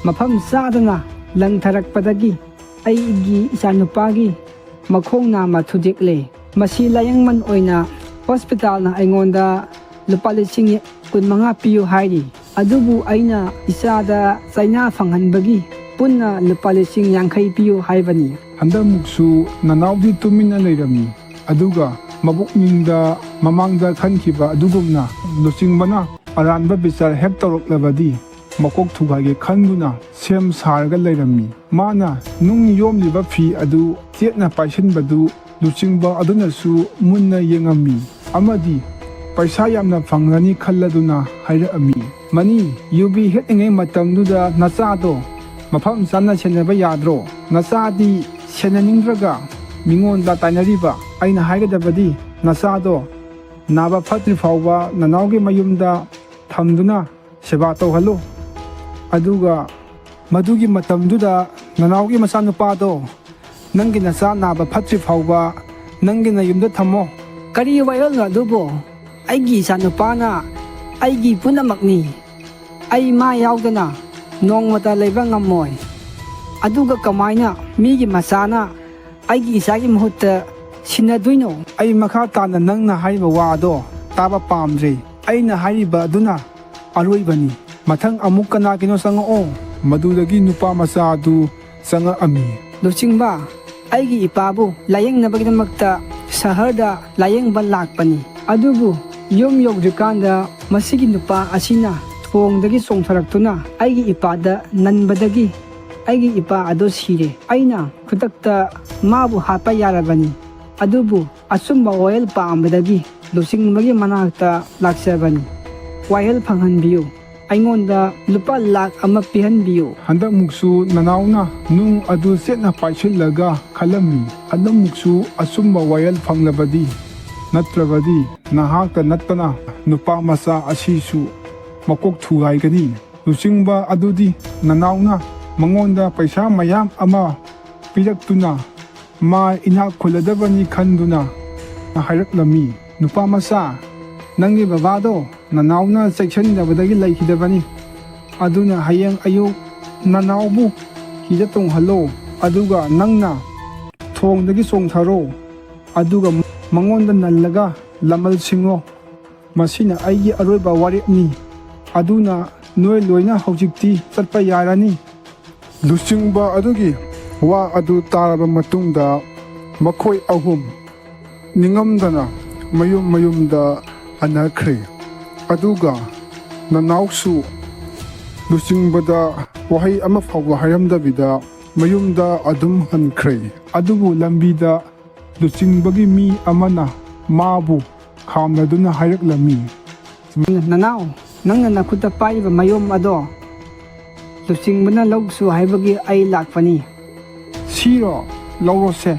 ꯃꯐꯝ ꯆꯥꯗꯅ ꯂꯪꯊꯔꯛꯄꯗꯒꯤ ꯑꯩꯒꯤ ꯏꯆꯥꯅꯨꯄꯥꯒꯤ ꯃꯈꯣꯡ ꯅꯥꯝꯃ ꯊꯨꯗꯦꯛꯂꯦ꯫ ꯃꯁꯤ ꯂꯥꯌꯦꯡꯃꯟ ꯑꯣꯏꯅ ꯍꯣꯁꯄꯤꯇꯥꯜꯅ ꯑꯩꯉꯣꯟꯗ ꯂꯨꯄꯥ ꯂꯤꯁꯤꯡ ꯀꯨꯟꯃꯉꯥ ꯄꯤꯌꯨ ꯍꯥꯏꯔꯤ꯫ ꯑꯗꯨꯕꯨ ꯑꯩꯅ ꯏꯆꯥꯗ ꯆꯩꯅꯥ ꯐꯪꯍꯟꯕꯒꯤ ꯄꯨꯟꯅ ꯂꯨꯄꯥ ꯂꯤꯁꯤꯡ ꯌꯥꯡꯈꯩ ꯄꯤꯌꯨ ꯍꯥꯏꯕꯅꯤ꯫ ꯍꯟꯗꯛꯃꯨꯛꯁꯨ ꯅꯅꯥꯎꯗꯤ ꯇꯨꯃꯤꯟꯅ ꯂꯩꯔꯝꯃꯤ꯫ ꯑꯗꯨꯒ ꯃꯕꯨꯛꯅꯤꯡꯗ ꯃꯃꯥꯡꯗ ꯈꯟꯈꯤꯕ ꯑꯗꯨꯒꯨꯝꯅ ꯂꯨꯆꯤꯡꯕꯅ ꯑꯔꯥꯟꯕ ꯕꯤꯆꯥꯔ ꯍꯦꯛ ꯇꯧꯔꯛꯂꯕꯗꯤ ꯃꯀꯣꯛ ꯊꯨꯒꯥꯏꯒꯦ ꯈꯟꯗꯨꯅ ꯁꯦꯝ ꯁꯥꯔꯒ ꯂꯩꯔꯝꯃꯤ꯫ ꯃꯥꯅ ꯅꯨꯡ ꯌꯣꯝꯂꯤꯕ ꯐꯤ ꯑꯗꯨ ꯆꯦꯠꯅ ꯄꯥꯏꯁꯤꯟꯕꯗꯨ ꯂꯨꯆꯤꯡꯕ ꯑꯗꯨꯅꯁꯨ ꯃꯨꯟꯅ ꯌꯦꯡꯉꯝꯃꯤ ꯑꯃꯗꯤ ꯄꯩꯁꯥ ꯌꯥꯝꯅ ꯐꯪꯂꯅꯤ ꯈꯜꯂꯗꯨꯅ ꯍꯥꯏꯔꯛꯑꯝꯃꯤ, "ꯃꯅꯤ, ꯌꯨꯕꯤ ꯍꯦꯛꯂꯤꯉꯩ ꯃꯇꯝꯗꯨꯗ ꯅꯆꯥꯗꯣ ꯃꯐꯝ ꯆꯥꯅ ꯁꯦꯟꯅꯕ ꯌꯥꯗ꯭ꯔꯣ? ꯅꯆꯥꯗꯤ ꯁꯦꯟꯅꯅꯤꯡꯗ꯭ꯔꯒ ꯃꯤꯉꯣꯟꯗ ꯇꯥꯏꯅꯔꯤꯕ꯫ ꯑꯩꯅ ꯍꯥꯏꯒꯗꯕꯗꯤ ꯅꯆꯥꯗꯣ ꯅꯥꯕ ꯐꯠꯇ꯭ꯔꯤ ꯐꯥꯎꯕ ꯅꯅꯥꯎꯒꯤ ꯃꯌꯨꯝꯗ ꯊꯝꯗꯨꯅ ꯁꯦꯕꯥ ꯇꯧꯍꯜꯂꯨ꯫ ꯑꯗꯨꯒ ꯃꯗꯨꯒꯤ ꯃꯇꯝꯗꯨꯗ ꯅꯅꯥꯎꯒꯤ ꯃꯆꯥꯅꯨꯄꯥꯗꯣ ꯅꯪꯒꯤ ꯅꯆꯥ ꯅꯥꯕ ꯐꯠꯇ꯭ꯔꯤ ꯐꯥꯎꯕ ꯅꯪꯒꯤ ꯅꯌꯨꯝꯗ ꯊꯝꯃꯣ꯫" "ꯀꯔꯤ ꯋꯥꯌꯦꯜꯅꯣ ꯑꯗꯨꯕꯨ? ꯑꯩꯒꯤ ꯏꯆꯥꯅꯨꯄꯥꯅ ꯑꯩꯒꯤ ꯄꯨꯝꯅꯃꯛꯅꯤ꯫ ꯑꯩ ꯃꯥ ꯌꯥꯎꯗꯅ ꯅꯣꯡꯃꯇ ꯂꯩꯕ ꯉꯝꯃꯣꯏ꯫ ꯑꯗꯨꯒ ꯀꯃꯥꯏꯅ ꯃꯤꯒꯤ ꯃꯆꯥꯅ ꯑꯩꯒꯤ ꯏꯆꯥꯒꯤ ꯃꯍꯨꯠꯇ ꯁꯤꯟꯅꯗꯣꯏꯅꯣ?" "ꯑꯩ ꯃꯈꯥ ꯇꯥꯅ ꯅꯪꯅ ꯍꯥꯏꯔꯤꯕ ꯋꯥ ꯑꯗꯣ ꯇꯥꯕ ꯄꯥꯝꯗ꯭ꯔꯦ꯫ ꯑꯩꯅ ꯍꯥꯏꯔꯤꯕ ꯑꯗꯨꯅ ꯑꯔꯣꯏꯕꯅꯤ꯫ ꯃꯊꯪ ꯑꯃꯨꯛ ꯀꯅꯥꯒꯤꯅꯣ ꯆꯪꯉꯛꯑꯣ꯫" ꯃꯗꯨꯗꯒꯤ ꯅꯨꯄꯥ ꯃꯆꯥ ꯑꯗꯨ ꯆꯪꯉꯛꯑꯝꯃꯤ꯫ "ꯂꯨꯆꯤꯡꯕ, ꯑꯩꯒꯤ ꯏꯄꯥꯕꯨ ꯂꯥꯌꯦꯡꯅꯕꯒꯤꯗꯃꯛꯇ ꯁꯍꯔꯗ ꯂꯥꯌꯦꯡꯕ ꯂꯥꯛꯄꯅꯤ꯫ ꯑꯗꯨꯕꯨ ꯌꯨꯝ ꯌꯧꯗ꯭ꯔꯤꯀꯥꯟꯗ ꯃꯁꯤꯒꯤ ꯅꯨꯄꯥ ꯑꯁꯤꯅ ꯊꯣꯡꯗꯒꯤ ꯆꯣꯡꯊꯔꯛꯇꯨꯅ ꯑꯩꯒꯤ ꯏꯄꯥꯗ ꯅꯟꯕꯗꯒꯤ ꯑꯩꯒꯤ ꯏꯄꯥ ꯑꯗꯨ ꯁꯤꯔꯦ꯫ ꯑꯩꯅ ꯈꯨꯗꯛꯇ ꯃꯥꯕꯨ ꯍꯥꯠꯄ ꯌꯥꯔꯕꯅꯤ꯫ ꯑꯗꯨꯕꯨ ꯑꯆꯨꯝꯕ ꯋꯥꯌꯦꯜ ꯄꯥꯝꯕꯗꯒꯤ ꯂꯨꯆꯤꯡꯕꯒꯤ ꯃꯅꯥꯛꯇ ꯂꯥꯛꯆꯕꯅꯤ꯫ ꯋꯥꯌꯦꯜ ꯐꯪꯍꯟꯕꯤꯌꯨ꯫ ꯑꯩꯉꯣꯟꯗ ꯂꯨꯄꯥ ꯂꯥꯈ ꯑꯃ ꯄꯤꯍꯟꯕꯤꯌꯨ꯫ ꯍꯟꯗꯛꯃꯨꯛꯁꯨ ꯅꯅꯥꯎꯅ ꯅꯨꯡ ꯑꯗꯨ ꯆꯦꯠꯅ ꯄꯥꯏꯁꯤꯜꯂꯒ ꯈꯜꯂꯝꯃꯤ꯫ ꯍꯟꯗꯛꯃꯨꯛꯁꯨ ꯑꯆꯨꯝꯕ ꯋꯥꯌꯦꯜ ꯐꯪꯂꯕꯗꯤ, ꯅꯠꯇ꯭ꯔꯕꯗꯤ ꯅꯍꯥꯛꯇ ꯅꯠꯇꯅ ꯅꯨꯄꯥ ꯃꯆꯥ ꯑꯁꯤꯁꯨ ꯃꯀꯣꯛ ꯊꯨꯒꯥꯏꯒꯅꯤ꯫ ꯂꯨꯆꯤꯡꯕ ꯑꯗꯨꯗꯤ ꯅꯅꯥꯎꯅ ꯃꯉꯣꯟꯗ ꯄꯩꯁꯥ ꯃꯌꯥꯝ ꯑꯃ ꯄꯤꯔꯛꯇꯨꯅ ꯃꯥ ꯏꯅꯥꯛ ꯈꯨꯜꯂꯗꯕꯅꯤ ꯈꯟꯗꯨꯅ ꯍꯥꯏꯔꯛꯂꯝꯃꯤ꯫ "ꯅꯨꯄꯥ ꯃꯆꯥ, ꯅꯪꯒꯤ ꯕꯕꯥꯗꯣ ꯅꯅꯥꯎꯅ ꯆꯦꯛꯁꯤꯟꯗꯕꯗꯒꯤ ꯂꯩꯈꯤꯗꯕꯅꯤ꯫ ꯑꯗꯨꯅ ꯍꯌꯦꯡ ꯑꯌꯨꯛ ꯅꯅꯥꯎꯕꯨ ꯍꯤꯗ ꯇꯣꯡꯍꯜꯂꯣ, ꯑꯗꯨꯒ ꯅꯪꯅ ꯊꯣꯡꯗꯒꯤ ꯆꯣꯡꯊꯔꯣ, ꯑꯗꯨꯒ ꯃꯉꯣꯟꯗ ꯅꯜꯂꯒ ꯂꯃꯜ ꯁꯤꯡꯉꯣ꯫ ꯃꯁꯤꯅ ꯑꯩꯒꯤ ꯑꯔꯣꯏꯕ ꯋꯥꯔꯦꯞꯅꯤ꯫ ꯑꯗꯨꯅ ꯅꯣꯏ ꯂꯣꯏꯅ ꯍꯧꯖꯤꯛꯇꯤ ꯆꯠꯄ ꯌꯥꯔꯅꯤ"꯫ ꯂꯨꯆꯤꯡꯕ ꯑꯗꯨꯒꯤ ꯋꯥ ꯑꯗꯨ ꯇꯥꯔꯕ ꯃꯇꯨꯡꯗ ꯃꯈꯣꯏ ꯑꯍꯨꯝ ꯅꯤꯡꯉꯝꯗꯅ ꯃꯌꯨꯝ ꯃꯌꯨꯝꯗ ꯍꯟꯅꯈ꯭ꯔꯦ꯫ ꯑꯗꯨꯒ ꯅꯅꯥꯎꯁꯨ ꯂꯨꯆꯤꯡꯕꯗ ꯋꯥꯍꯩ ꯑꯃ ꯐꯥꯎꯕ ꯍꯥꯏꯔꯝꯗꯕꯤꯗ ꯃꯌꯨꯝꯗ ꯑꯗꯨꯝ ꯍꯟꯈ꯭ꯔꯦ꯫ ꯑꯗꯨꯕꯨ ꯂꯝꯕꯤꯗ ꯂꯨꯆꯤꯡꯕꯒꯤ ꯃꯤ ꯑꯃꯅ ꯃꯥꯕꯨ ꯈꯥꯝꯅꯗꯨꯅ ꯍꯥꯏꯔꯛꯂꯝꯃꯤ꯫ "ꯅꯅꯥꯎ, ꯅꯪꯅ ꯅꯈꯨꯠꯇ ꯄꯥꯏꯔꯤꯕ ꯃꯌꯣꯝ ꯑꯗꯣ ꯂꯨꯆꯤꯡꯕꯅ ꯂꯧꯁꯨ ꯍꯥꯏꯕꯒꯤ ꯑꯩ ꯂꯥꯛꯄꯅꯤ"꯫ "ꯁꯤꯔꯣ? ꯂꯧꯔꯣꯁꯦ"꯫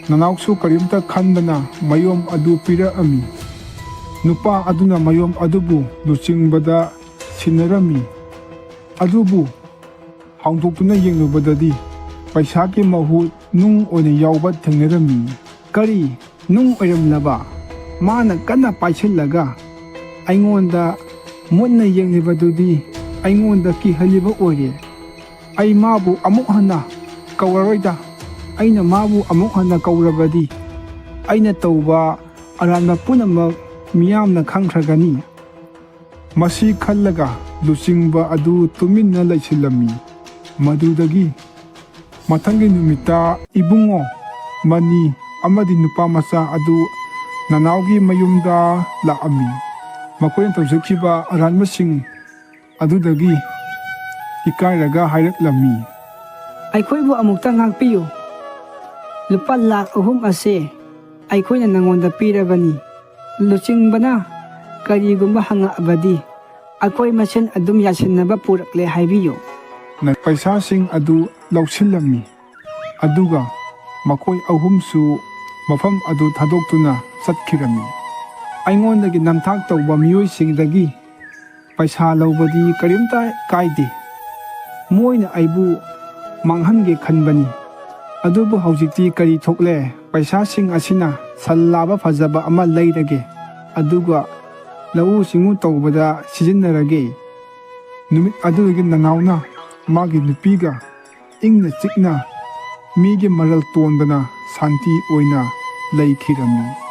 ꯅꯅꯥꯎꯁꯨ ꯀꯔꯤꯝꯇ ꯈꯟꯗꯅ ꯃꯌꯣꯝ ꯑꯗꯨ ꯄꯤꯔꯛꯑꯝꯃꯤ꯫ ꯅꯨꯄꯥ ꯑꯗꯨꯅ ꯃꯌꯣꯝ ꯑꯗꯨꯕꯨ ꯂꯨꯆꯤꯡꯕꯗ ꯁꯤꯟꯅꯔꯝꯃꯤ꯫ ꯑꯗꯨꯕꯨ ꯍꯥꯡꯗꯣꯛꯇꯨꯅ ꯌꯦꯡꯂꯨꯕꯗꯗꯤ ꯄꯩꯁꯥꯒꯤ ꯃꯍꯨꯠ ꯅꯨꯡ ꯑꯣꯏꯅ ꯌꯥꯎꯕ ꯊꯦꯡꯅꯔꯝꯃꯤ꯫ "ꯀꯔꯤ? ꯅꯨꯡ ꯑꯣꯏꯔꯝꯂꯕ?" ꯃꯥꯅ ꯀꯟꯅ ꯄꯥꯏꯁꯤꯜꯂꯒ ꯑꯩꯉꯣꯟꯗ ꯃꯨꯟꯅ ꯌꯦꯡꯂꯤꯕꯗꯨꯗꯤ ꯑꯩꯉꯣꯟꯗ ꯀꯤꯍꯜꯂꯤꯕ ꯑꯣꯏꯔꯦ꯫ ꯑꯩ ꯃꯥꯕꯨ ꯑꯃꯨꯛ ꯍꯟꯅ ꯀꯧꯔꯔꯣꯏꯗ꯫ ꯑꯩꯅ ꯃꯥꯕꯨ ꯑꯃꯨꯛ ꯍꯟꯅ ꯀꯧꯔꯕꯗꯤ ꯑꯩꯅ ꯇꯧꯕ ꯑꯔꯥꯟꯕ ꯄꯨꯝꯅꯃꯛ ꯃꯤꯌꯥꯝꯅ ꯈꯪꯈ꯭ꯔꯒꯅꯤ꯫ ꯃꯁꯤ ꯈꯜꯂꯒ ꯂꯨꯆꯤꯡꯕ ꯑꯗꯨ ꯇꯨꯃꯤꯟꯅ ꯂꯩꯁꯤꯜꯂꯝꯃꯤ꯫ ꯃꯗꯨꯗꯒꯤ ꯃꯊꯪꯒꯤ ꯅꯨꯃꯤꯠꯇ ꯏꯕꯨꯡꯉꯣ, ꯃꯅꯤ ꯑꯃꯗꯤ ꯅꯨꯄꯥ ꯃꯆꯥ ꯑꯗꯨ ꯅꯅꯥꯎꯒꯤ ꯃꯌꯨꯝꯗ ꯂꯥꯛꯑꯝꯃꯤ꯫ ꯃꯈꯣꯏꯅ ꯇꯧꯖꯈꯤꯕ ꯑꯔꯥꯟꯕꯁꯤꯡ ꯑꯗꯨꯗꯒꯤ ꯏꯀꯥꯏꯔꯒ ꯍꯥꯏꯔꯛꯂꯝꯃꯤ꯫ "ꯑꯩꯈꯣꯏꯕꯨ ꯑꯃꯨꯛꯇ ꯉꯥꯛꯄꯤꯌꯨ"꯫ "ꯂꯨꯄꯥ ꯂꯥꯈ ꯑꯍꯨꯝ ꯑꯁꯦ ꯑꯩꯈꯣꯏꯅ ꯅꯉꯣꯟꯗ ꯄꯤꯔꯕꯅꯤ꯫ ꯂꯨꯆꯤꯡꯕꯅ ꯀꯔꯤꯒꯨꯝꯕ ꯍꯪꯉꯛꯑꯕꯗꯤ ꯑꯩꯈꯣꯏ ꯃꯁꯦꯟ ꯑꯗꯨꯝ ꯌꯥꯁꯤꯟꯅꯕ ꯄꯨꯔꯛꯂꯦ ꯍꯥꯏꯕꯤꯌꯨ"꯫ ꯅ ꯄꯩꯁꯥꯁꯤꯡ ꯑꯗꯨ ꯂꯧꯁꯤꯜꯂꯝꯃꯤ꯫ ꯑꯗꯨꯒ ꯃꯈꯣꯏ ꯑꯍꯨꯝꯁꯨ ꯃꯐꯝ ꯑꯗꯨ ꯊꯥꯗꯣꯛꯇꯨꯅ ꯆꯠꯈꯤꯔꯝꯃꯤ꯫ ꯑꯩꯉꯣꯟꯗꯒꯤ ꯅꯝꯊꯥꯛ ꯇꯧꯕ ꯃꯤꯑꯣꯏꯁꯤꯡꯗꯒꯤ ꯄꯩꯁꯥ ꯂꯧꯕꯗꯤ ꯀꯔꯤꯝꯇ ꯀꯥꯏꯗꯦ꯫ ꯃꯣꯏꯅ ꯑꯩꯕꯨ ꯃꯥꯡꯍꯟꯒꯦ ꯈꯟꯕꯅꯤ꯫ ꯑꯗꯨꯕꯨ ꯍꯧꯖꯤꯛꯇꯤ ꯀꯔꯤ ꯊꯣꯛꯂꯦ? ꯄꯩꯁꯥꯁꯤꯡ ꯑꯁꯤꯅ ꯁꯟ ꯂꯥꯕ ꯐꯖꯕ ꯑꯃ ꯂꯩꯔꯒꯦ, ꯑꯗꯨꯒ ꯂꯧꯎ ꯁꯤꯡꯎ ꯇꯧꯕꯗ ꯁꯤꯖꯤꯟꯅꯔꯒꯦ꯫ ꯅꯨꯃꯤꯠ ꯑꯗꯨꯗꯒꯤ ꯅꯅꯥꯎꯅ ꯃꯥꯒꯤ ꯅꯨꯄꯤꯒ ꯏꯪꯅ ꯆꯤꯛꯅ ꯃꯤꯒꯤ ꯃꯔꯜ ꯇꯣꯟꯗꯅ ꯁꯥꯟꯇꯤ ꯑꯣꯏꯅ ꯂꯩꯈꯤꯔꯝꯃꯤ꯫